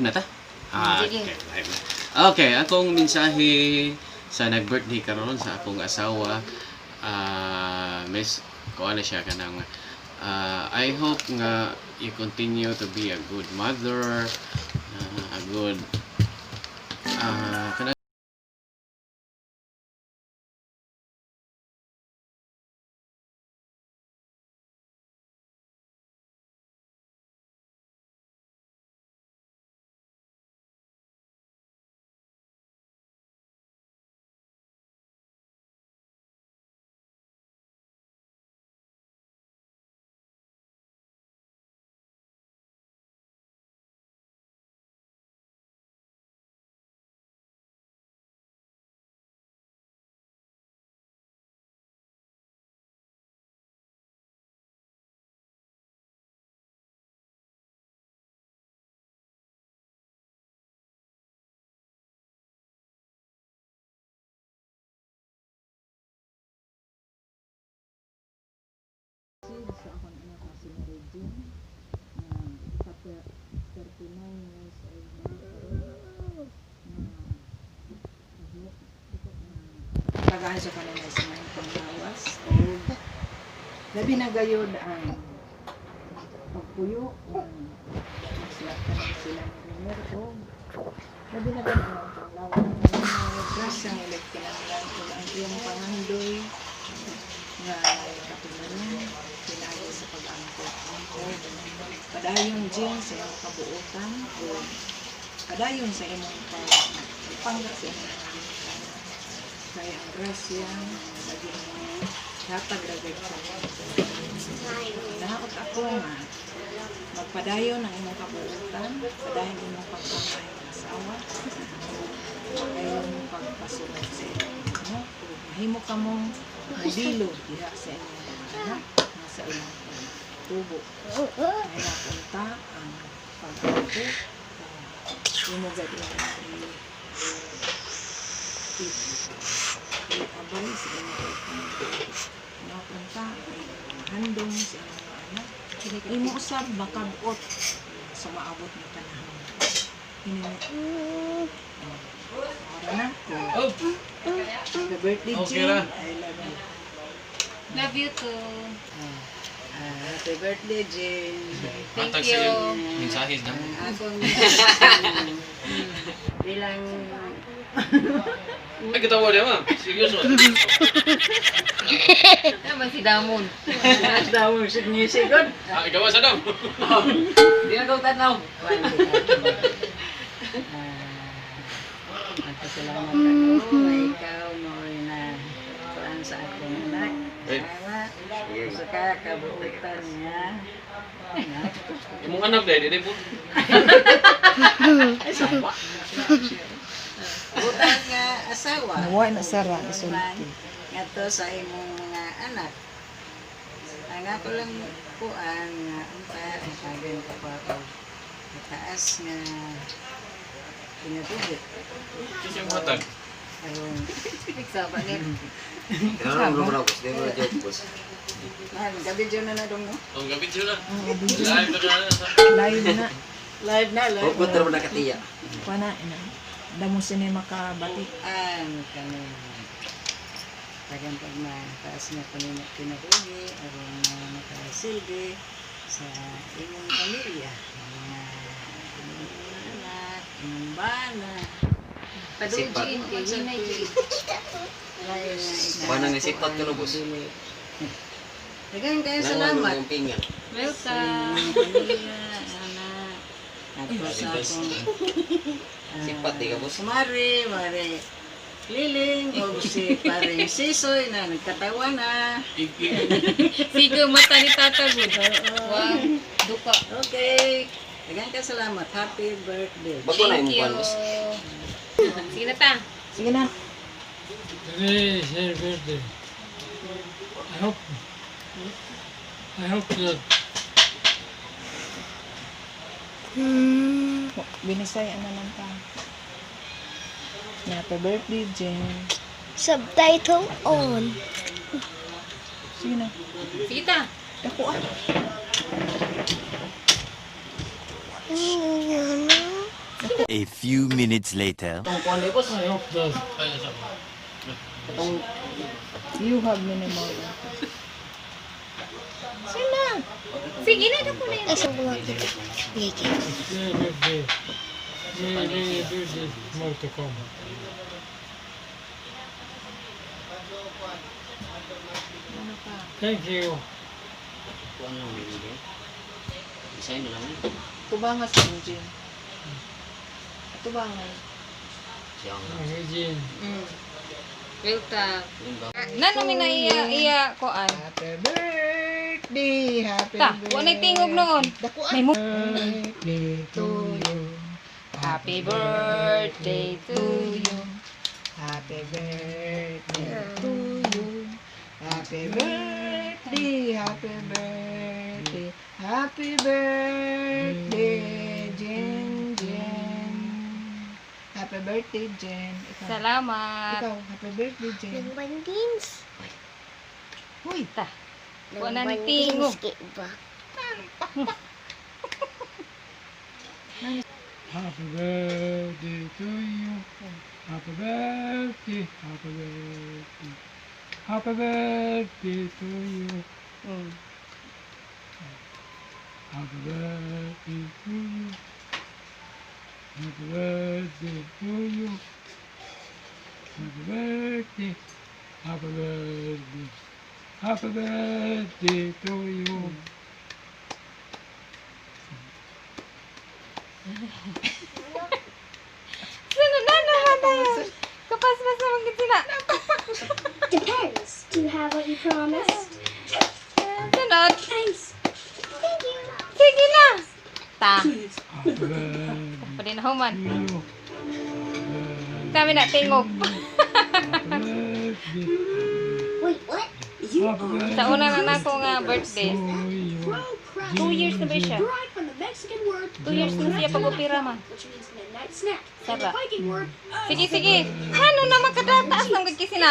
Live na ta? Ah, Sige. okay, live na. Okay, akong mensahe sa nag-birthday karon sa akong asawa, miss ko na siya kanang I hope nga you continue to be a good mother, a good kanang Sa akong anak na si Mary Jean na 39 years old na karon na tagaan siya kanina sa mga panglawas o labi na gayod ang pagpuyo magsilaktan sila ni Renier o labi na gayod ang panglawas grasya ng ilegkinahanglan ug ang iyong pangandoy nga katunaran pinaagi sa pag-angkot. Padayon, Jean, sa imong kabuotan o padayon sa imong pagpangga sa imong mga ginikanan. Kay ang grasya lagi hatag ra gayud sa. Naot ako nga magpadayon ang imong kabuotan, padayon imong pagpamaayong asawa, padayon pagpasunod sa imong anak, ug mahimo ka mong modelo diha sa imong mga anak nga sa ilang pagtubo. May napunta ang pag-ampo, imo gad i-abay sa imong napunta ang handong sa imong mga anak. Imo usab makab-ot sa maabot nga panahon. Ini ora na ko. Oh, Happy birthday, Okay Jean. ra. I love you. Love you too. Happy birthday, Jean. Thank Hatag you. sa iyong mensahe na. Akong bilang Ay, katawa niya ma. Seryoso. Naman si Damon. daw signisigod. Ah, ikaw sa dam. Di na tanaw. Nagpasalamat ako na ikaw mo na kuan sa akong anak. Eh. Asawa, sa kakabuutan niya. Imong anak dahil, di po. Butan nga asawa. Nawa na sara isulti. Ngadto sa imong mga anak. Ang ako lang kuan nga unta hatagan ko pa ako mataas nga kinabuhi. Kasi yung hatag. Aron Nagsaba ni. mahal gabi dyan na na dong no. Ang gabi sila. Live na ka na. Live na. Live na live. Hugot na nakatiya. Pana ina. Damo sini makabati. An kami tagan pag mataas nga kinabuhi aron nga makasilbi sa imong pamilya, mga imong mga anak, imong bana. Padung Jean kay hinay Jean. Bana nga sipat ka no, boss? Daghang kayo salamat. Pinga. Welcome. Pamilya, anak. Ato sa akong Sipat di ka, boss? Sumari, mare Liling, o si paring Sisoy na nagkatawa na. Sige mata ni Tata gud. Wow. Duka. Okay. Daghang kayo salamat. Happy birthday. Bago na Thank imong you. kuan, boss. Sige na ta. Sige na. Today is her birthday. I hope that Binisay ana lang ta. Happy birthday, Jen. Subtitle on. Sige na. Sige ta. Dako ah. Ano? A few minutes later. Itong kuan di, boss. I hope that Itong You have many more. Sige na. Sige na, dako na yun. Asa ko makita? Gigi. many birthday. Many, many birthdays more to come. Thank you. Kuan lang yun din. Design na lang yun. Tubangas sa engine. Tubangan. Siyang. Eugene. Welcome. Yun ba? Nano mi na iya iya kuan. Happy birthday! Happy Ta, wa na'y tingog noon. Dako May mo. birthday to you. Happy birthday to you. Happy birthday to you. Happy birthday, happy birthday, happy birthday, Jen, Jen. Happy birthday, Jen. Ikaw, Salamat. ikaw, happy birthday, Jen. Nang bandins. Uy, Ta. Wa Nang na ni tingog. bandins kay ba? Happy birthday to you. Happy birthday, happy birthday. Happy birthday to you. Happy birthday to you. Happy birthday to you. Happy birthday. Happy birthday. Happy birthday to you. Sino na naman tayo? Kapaspas naman gid sila. Depends. Do you have what you promised? Sunod. Thanks. Thank you. Sige na. Ta. Happy birthday Pwede na human. to you. Kami na tingog. Happy birthday. Wait, what? Happy birthday Sa una na nako nga birthday. to you. 2 years na ba siya? 2 years na siya pag-opera man. Saba. Sige, sige. Ano na makadataas ng gid sina?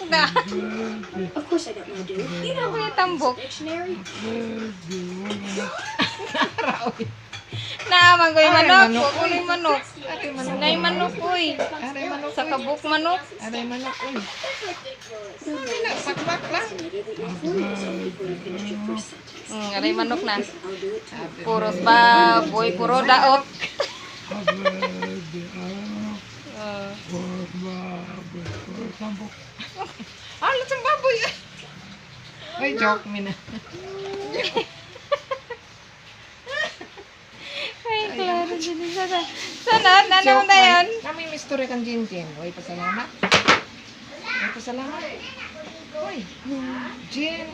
Da. Of course I don't know, dude. You know Ako yung tambok. dictionary. Naaman ko yung Aray, manok. manok, Ako yung manok. Aray manok. Nay manok, uy. Aray manok. Sa kabuk manok. Aray manok. Uy. Sabi na, pakpak lang. Aray manok na. Puros baboy, puro daot. Happy birthday. Uh, For tambok. Ah, lutsang baboy. Ay, joke mi na. Ay, klaro dyan. Sana, sana, ano na yan? Kami may story kang Jin Jin. Uy, pasalamat. Uy, pasalamat. Uy, Jin.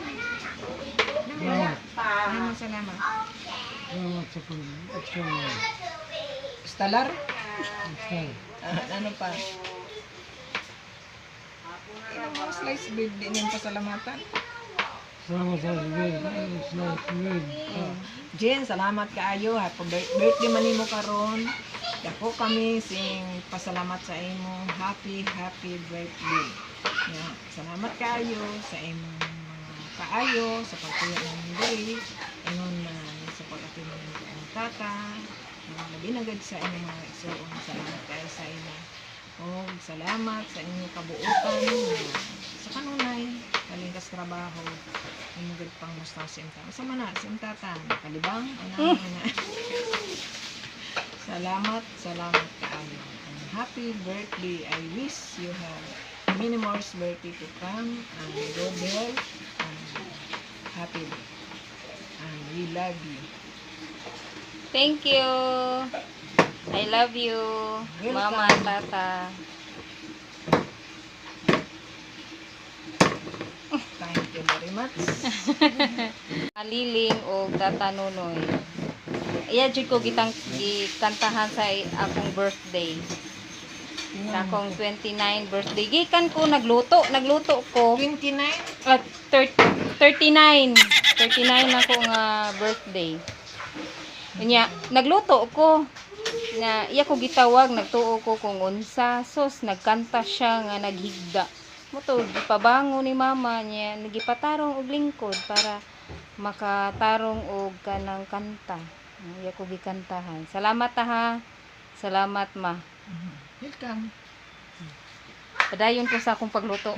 Ano salamat? Salamat sa pag-extra. Stalar? Extra. Ah, ano pa? Ilang mga slice bread din yung pasalamatan? Salamat sa bread. Slice bread. Jen, salamat kaayo. Happy birthday man nimo karon. Dako kami sing pasalamat sa imo. Happy happy birthday. Ya, salamat kaayo sa imong mga kaayo sa pagtuyo ng diri. Ingon man sa pag-ato mo ng imong tata. Mga labi na gud sa imong mga igsuon. Salamat kaayo sa imo. Og salamat sa inyong kabuutan nga sa kanunay kalingkas trabaho imo gud pang musta sa imong tata. Sa man na sa imong tata nakalibang ana ana. Salamat, salamat kaayo. And happy birthday. I wish you have many more birthday to come and good health and happy day. And we love you. Thank you. I love you. Mama, Welcome. tata. Thank you very much. Liling o Tata Nunoy. Iya jud ko gitang gikantahan sa akong birthday. Sa akong 29 birthday. Gikan ko nagluto, nagluto ko. 29? At 39. 39 ako nga birthday. Unya, nagluto ko. Na iya ko gitawag, nagtuo ko kung unsa. Sos, nagkanta siya nga naghigda. Mao to gipabango ni mama niya, nagipatarong og lingkod para makatarong og kanang kanta. Iya ko gikantahan. Salamat ta ha. Salamat, ma. Welcome. Padayon ko sa akong pagluto.